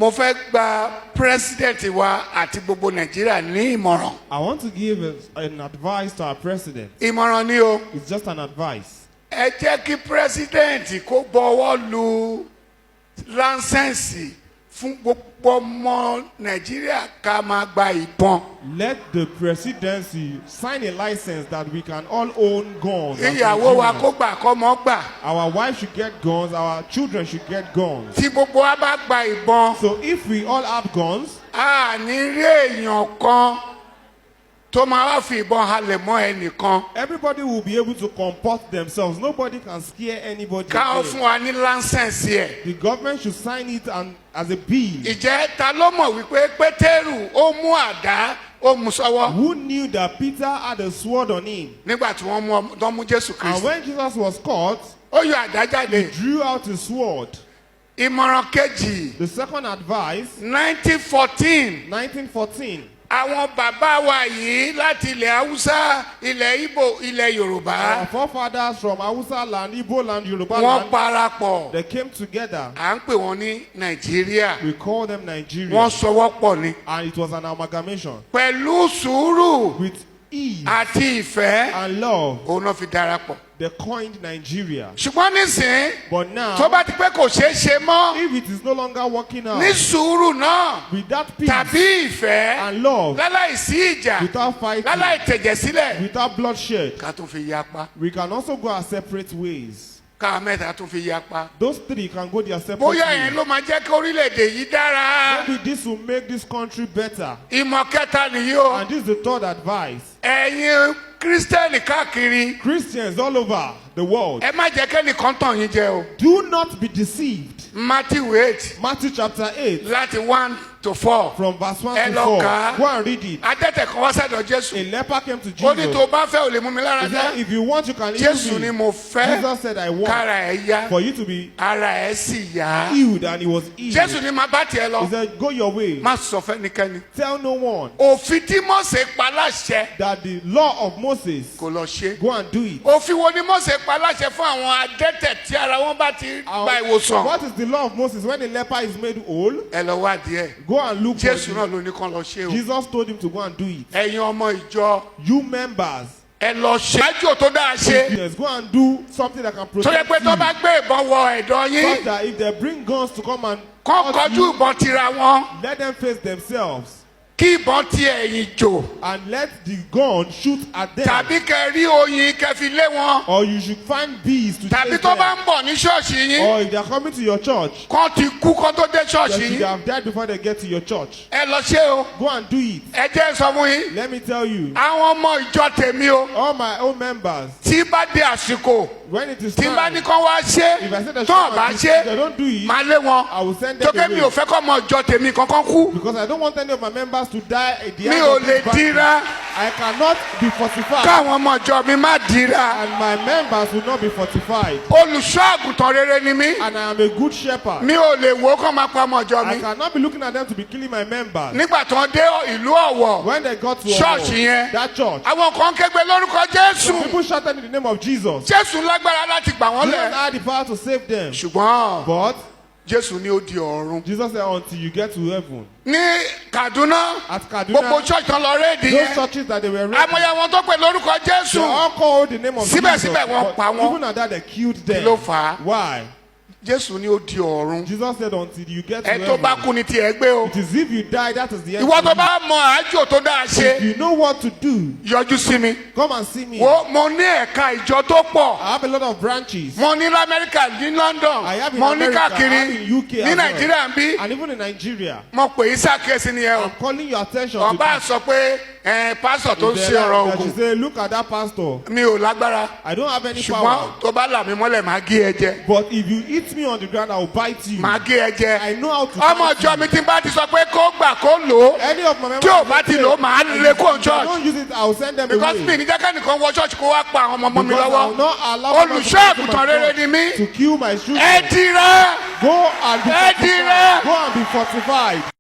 Mo fẹ́ gba president wa àti gbogbo Nàìjíríà ní ìmọ̀ràn. I want to give an advice to our president. Ìmọ̀ràn ni o. It's just an advice. Ẹ jẹ́ kí president kó bọwọ́ lu license fún gbogbo ọmọ Nàìjíríà ká máa gba ìbọn. Let the presidency sign a license that we can all own guns as Ìyàwó wa Nigerians. kó gbà, kọ́mọ gbà. Our wife should get guns, our children should get guns. Tí gbogbo wa bá gba ìbọn, So if we all have guns, a ní rí èèyàn kan tó máa wá fi ìbọn halẹ̀ mọ́ ẹnìkan. Everybody will be able to comport themselves. Nobody can scare anybody Ká ó again. fún wa ní license ẹ̀. The government should sign it and as a bill. Ìjẹ́ ta ló mọ̀ wípé Pétérù ó mú àdá, ó mú sọ́wọ́ Who knew that Peter had a sword on him? Nígbà tí wọ́n mú tó mú Jésù And Kristi? when Jesus was caught, Ó yọ àdá jáde. he drew out his sword. Ìmọ̀ràn kejì. The second advice, 1914, 1914, àwọn bàbá wa yìí láti ilẹ̀ Haúsá, ilẹ̀ Ìgbò, ilẹ̀ Yorùbá, our forefathers from Hausa land, Igbo land, Yoruba wọ́n land, parapọ̀. They came together. À ń pè wọ́n ní Nàìjíríà. We call them Nigeria. Wọ́n sọwọ́ pọ̀ ni. And it was an amalgamation. Pẹ̀lú sùúrù With ease àti ìfẹ́, and love, òun náà fi darapọ̀. They coined Nigeria. Ṣùgbọ́n nísìnyí, But now, tó bá ti pé kò ṣeé ṣe mọ́, if it is no longer working out, ní sùúrù náà with that peace tàbí ìfẹ́, and love, láláì sí ìjà, without fighting, láláì tẹ̀jẹ̀ sílẹ̀, without bloodshed, ká tún fi yapa. We can also go our separate ways. Ká mẹ́ta tún fi yapa. Those three can go their separate Bóyá yẹn ways. Ló máa jẹ́ kí orílẹ̀-èdè yìí dára. Maybe this will make this country better. Ìmọ̀ kẹta nìyí o. And this is the third advice. Ẹ̀yin Kírísítẹ́nì káàkiri, Christians all over the world, ẹ má jẹ́ kẹ́nìkan tàn yín jẹ o. Do not be deceived. Matthew 8, Matthew chapter 8, láti 1 to 4. From verse 1 Ẹ to lọ 4. kà á. Go and read it. Adẹ́tẹ̀ kan wá sọ́dọ̀ Jésù. A leper came to Ó ní Jesus. tó bá fẹ́, ò lè mú mi lára He dá. said, "If you want, you can heal Jésù me." ni mo fẹ́. Jesus said, "I want Kára ẹ̀ yá. For you to be Ara ẹ̀ sì yá. healed," and he was healed. Jésù ní máa bá tiẹ̀ lọ. He said, "Go your way." Má sọ fẹ́nikẹ́ni. Tell no one Òfin tí Mósè pa láṣẹ, that the law of Moses, kò lọ ṣe. Go and do it. Òfin wo ni Mósè pa láṣẹ fún àwọn adẹ́tẹ̀ tí ara wọn bá ti gba ìwòsàn? What is the law of Moses when a leper is made whole? Ẹ lọ wádìí ẹ̀. Go and look for Jésù náà it. Ló ní kán lọ ṣe o. Jesus told him to go and do it. Ẹ̀yin ọmọ ìjọ, You members, ẹ lọ ṣe. Ájò tó dáa ṣe. Yes, go and do something that can Tó yẹ protect pé tó you. Bá gbé ìbọn wọ ẹ̀dọ̀ yín, Such that if they bring guns to come and kán hurt kọjú you, ìbọn tira wọn. Let them face themselves Kí ìbọn ti ẹ̀yìn jò. And let the gun shoot at them. Tàbí kẹ rí oyin kẹ fi lé wọn. Or you should find bees to Tàbí chase tó bá them. Ń bọ̀ ní ṣọ́ọ̀ṣì yín, Or if they are coming to your church, kán ti kú kán tó dé ṣọ́ọ̀ṣì they should yín. Have died before they get to your church. Ẹ lọ ṣe o. Go and do it. Ẹ jẹ́ n sọ fún yín. Let me tell you, Àwọn ọmọ ìjọ tèmi o. All my own members, Tí bá dé àsìkò, when it is tí bá time, ní kán wá ṣe, if I say they tán should bá come and do ṣe, it, if they don't do it, máa lé wọn. I will send them Tókè mi away. Ò fẹ́ kọ́ ọmọ ìjọ tèmi kankan kú. Because I don't want any of my members to die at the Mi end ò of lè this battle. dira. I cannot be fortified. Káwọn ọmọ ìjọ mi má dira. And my members will not be fortified. Olùṣọ́ àgùntàn rere ni mí. And I am a good shepherd. Mi ò lè wò ó kán máa pa ọmọ ìjọ I mi. Cannot be looking at them to be killing my members. Nígbà tí wọ́n dé ìlú Ọ̀wọ̀, When they got to ṣọ́ọ̀ṣì Owo, yẹn, that church, àwọn kan kégbe lórúkọ Jésù. People shouted in the name of Jesus. Jésù lágbára láti gbà wọ́n Jesus lẹ̀. Had the power to save them. Ṣùgbọ́n But Jésù ní ó di ọ̀run. Jesus said, "Until you get to heaven." Ní Kaduna, At Kaduna, gbogbo church tán lọ raid those yẹn. Churches that they were raiding, Àmọye àwọn tó pè lórúkọ Jésù. They all called the name of Jesus. Síbẹ̀síbẹ̀ wọ́n But pa wọ́n. even at that, they killed them. Kí ló fà á? Why? Jésù ní ó di ọ̀run. Jesus said, "Until you get to Ẹ tó bá heaven." kú ni tiẹ̀ gbé o. It is if you die, that is the end. Ìwọ tó bá mọ àjò tó dáa ṣe, If you know what to do, yọjú sí mi. Come and see me. Wo mo ní ẹ̀ka ìjọ tó pọ̀. I have a lot of branches. Mo ní l'Amẹ́ríkà, ní London, I have in mo ní America, I have káàkiri, in UK ní as well. Nàìjíríà ń bí. And even in Nigeria. Mo pè é sàkíyèsí nìyẹn o. I'm calling your attention to Ọba this. Sọ pé ẹ pásọ̀ tó ń If ṣe they ọ̀rọ̀ like, they should ogun. say, "Look at that pastor." Mi ò lágbára. I don't have any Ṣùgbọ́n power. tó bá là mí mọ́lẹ̀, màá gé ẹ jẹ. But if you hit me on the ground, I will bite you. Màá gé ẹ jẹ. I know how to Ọmọ fight ìjọ you. Mi tí n bá ti sọ pé kó gbà kó lò ó. Any of my members Tí ò bá ti lò ó, màá lé kó If I church. Don't use it, I will send them Because away. mi ní jẹ́ kẹ́nìkan wọ church kó wá pa àwọn ọmọ ọmọ mi Because I lọ́wọ́. will not allow people to Olùṣọ́ come to àgùntàn my rere church ni mí. to kill my children. Ẹ dira. Go and be Ẹ fortified. dira. Go and be fortified.